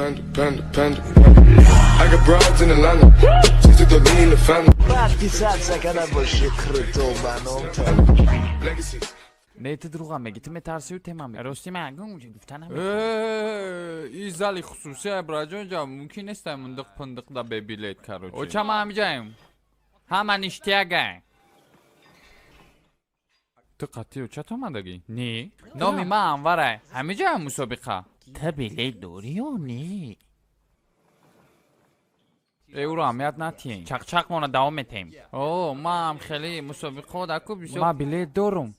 Panda, panda, panda. I got broads in Atlanta. Just took the lean in the family. Подписаться када боши круто ба номта. Legacies. Не, ту дурӯға мегӣ, ту метарсию тема. Рости ман ягон гуфта намекунам. Э, и зали хусусия, браҷон, ҷа мумкин нест мундиқ пиндиқ да бе билет, короче. Оча, ман ҳамиҷаем, ҳама ништяга. Ту қатъи очат омадагӣ? Не. Номи ман Анварай, ҳамиҷаям мусобиқа. Ту билет дорӣ ё не? Э, ӯро аҳамият натиҳем. Чақчақмона давом метаҳем. О, ман хеле мусобиқао даку бисёр. Ман билет дорум.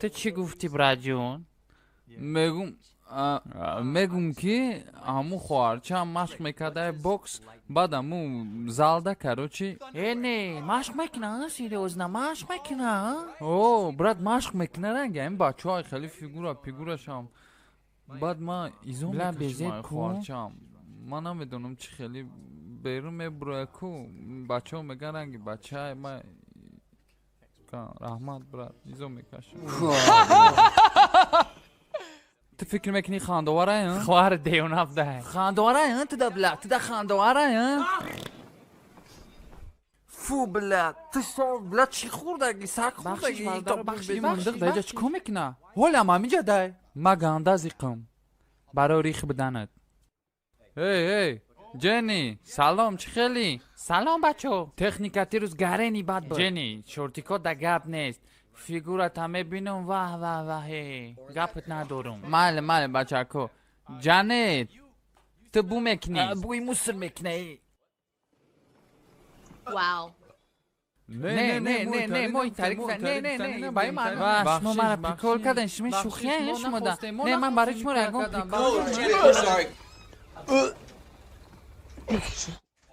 Ту чӣ гуфтӣ, браҷон? Мегум, мегум, ки ҳамун хоҳарчаам машқ мекардаи бокс, баъд ҳамун залда, короче. Э, не, машқ мекуна, серьёзно машқ мекуна? О, брат, машқ мекуна, ранги ҳамин бачаҳои хеле фигура пигурашам. Баъд ман изо Бла, мекашам безеб ай ку. Хоҳарчаам, ман намедонам, чӣ хеле берун мебуроя ку, бачаҳо меган, ранги бачаи ма. Раҳмат, брат, изо мекашам. Ту фикр мекунӣ хандоварай? Хоҳар девона буда. Хандоварай ту да, бля, ту да хандоварай. Фу, бля, ту со, бля, чӣ хӯрдаги, саг Бахшиш, хӯрдаги? бародаро, бахшиш, Мундиқ бахшиш, даиҷа бахшиш. чӣ кор мекуна? Ҳолам ҳамиҷа дай, ма ганда зиқам. Барои рих буданат. Эй, эй, Ҷенни, салом, чӣ хелӣ? Салом, бачо. Техника тирӯз гарени бад буд. Ҷенни, шортико да гап нест, фигурата мебинам, ваҳ, ваҳ, ваҳе, гапат надорум. Майли, майли, бачако. Ҷанет, ту бу мекунӣ? Бӯи мусор мекунаи. Wow. Не, не, не, не, мо итари, не, не, не, ба ин маъно. Ва, шумо мара прикол карден, шумо шӯхия шумо да. Не, ман барои шумо ягон прикол.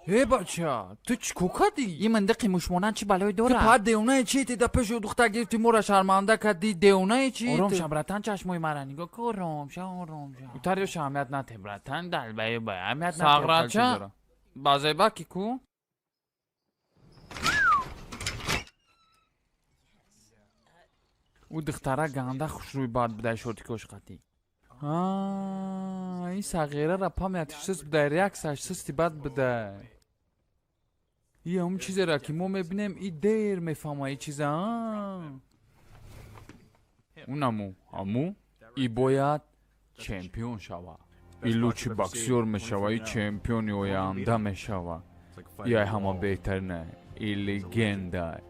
Э, бача, ту чӣ кор кардӣ? Ин мандиқи мушмонанд чӣ балое Ту дорад? пад девонаи чи? Ти да пеши духтар гирифти, моро шарманда кардӣ, девонаи чи? Ором ша, братан, чашмои мара нигоҳ кун, ором ша, ором ша. Утариёша аҳамият нате, братан, далбаёба аҳамият нате. Сағрача ба зебаки ку. Ӯ духтара ганда хушрӯй бад будай, шортикош қатӣ. Ин сағирара памятиш суст будай, реаксияш сусти бад будай. И ҳамун чизеро, ки мо мебинем, и дер мефаҳма и чиза. Унаму ҳаму и бояд чемпион шава, и лучший боксёр мешава, и чемпиони оянда мешава, и ай ҳама беҳтарина, и легенда.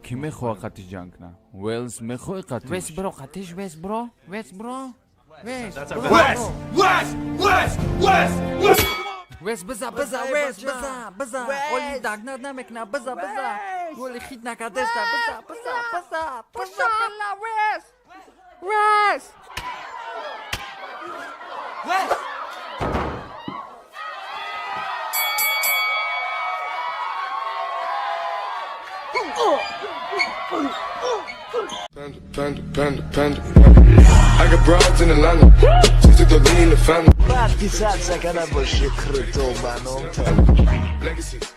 Кӣ мехоҳа қатиш ҷанг кунад? Уэлс, мехоҳӣ қатиш? Вес бро, қатиш, вес бро, вес бро, вес. West! West! West! West! West! Вес, биза, биза, вес, биза, биза. Оли дагнат намекуна, биза, биза. Оли хит накардеста, биза, биза, биза, биза, била, вес, вес. West! Panda, panda, panda, panda. I got broads in Atlanta. Just took the lean in the family. Подписаться када боши круто ба номта. Legacies.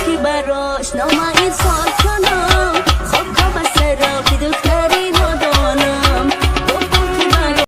Ки барош номаи сол.